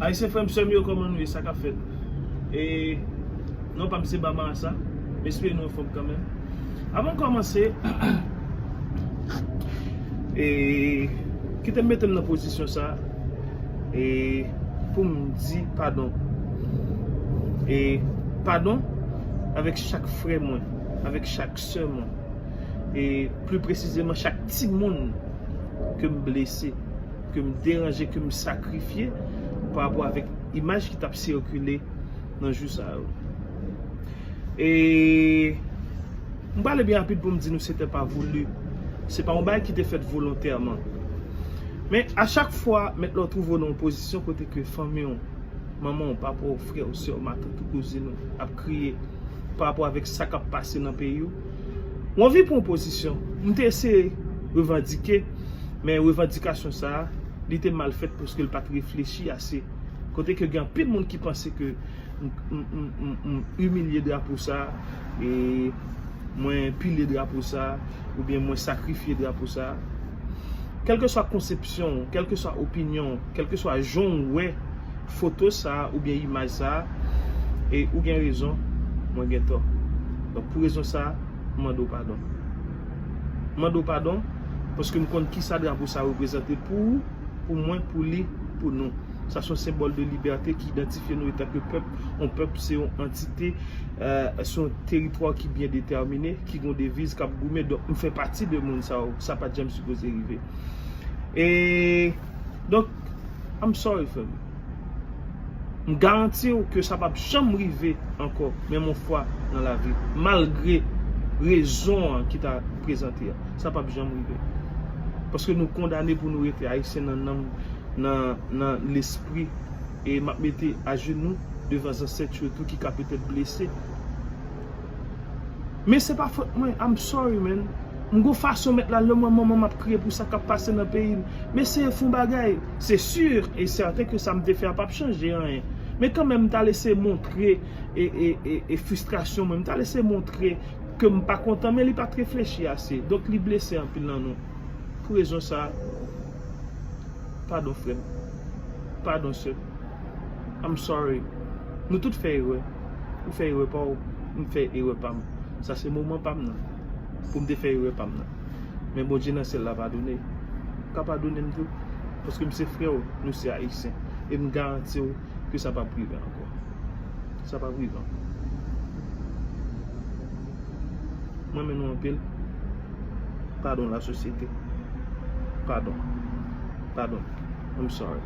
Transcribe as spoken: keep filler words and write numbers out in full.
Ayisyen frè m, sè m yo, kòman nou ye? Sa k ap fèt? E non pa m se Bama sa, m espere nou anfòm kanmenm. Avan m kòmanse, e kite m mete m nan pozisyon sa, e pou m di padon. E padon avèk chak frè mwen, avèk chak sè mwen, e pli presizeman chak timoun ke m blese, ke m deranje, ke m sakrifye pa rapò avèk imaj ki t ap sikile nan jou sa yo. E m prale byen rapid pou m di nou se te pa voulu. Se pa yon bagay ki te fèt volontèman. Men a chak fwa, mèt la w twouve w nan yon pozisyon kote ke fanmi w, manman w, papa w, frè w, sè w, matant ou, kouzin ou ap kriye pa rapò avèk sa k ap pase nan peyi w, w anvi pran pozisyon. M te eseye revandike, men revandikasyon sa a, li te mal fèt paske l pa t reflechi ase. Kote ke gen anpil moun ki panse ke m, m, m, m, m imilye drapo sa, e mwen pile drapo sa, oubyen mwen sakrifye drapo sa. Kèlkeswa konsepsyon w, kèlkeswa opinyon w, kèlkeswa jan w wè foto sa a oubyen imaj sa a, e ou gen rezon, mwen gen tò. Donk, pou rezon sa a, m mande w padon. M mande w padon, paske m konn kisa drapo sa a reprezante pou ou, pou mwen, pou li, pou nou. Sa se yon senbòl de libète ki idantifye nou etanke pèp. Yon pèp se yon antite, eh, se yon teritwa ki byen detèmine, ki gen yon deviz, k ap goumen. Donk, m fè pati de moun sa yo. Sa pa t janm sipoze rive. E, donk, I'm sorry, frè m. M garanti w ke sa p ap janm rive ankò, menm yon fwa nan lavi, malgre rezon an ki ta prezante a. Sa p ap janm rive. Paske nou kondane pou nou rete Ayisyen nan nanm, nan, nan lespri, e m ap mete ajenou devan zansèt yo tou ki ka petèt blese. Men se pa fòt mwen, I'm sorry, man. M gon fason mèt la, lè mwen manman m ap kriye pou sa k ap pase nan peyi m. M eseye fè yon bagay. Se si e sèten ke sa m te fè a p ap chanje anyen. Men kanmenm, m t al eseye montre e, e, e, e fristrasyon mwen. M t al eseye montre ke m pa kontan, men li pa t reflechi ase. Donk, li blese anpil nan nou. Pou rezon sa a, padon, frè m. Padon, sè m. I'm sorry. Nou tout fè erè. Ou fè erè pa w, m fè erè pa m. Sa se moman pa m nan. Pou m te fè erè pa m nan. Men Bondye nan syèl la padone. Ou ka padone m tou. Paske m se frè w, nou se Ayisyen. E m garanti w ke sa p ap rive ankò. Sa p ap rive ankò. M renmen nou anpil. Padon, lasosyete. Padon. Padon. I'm sorry.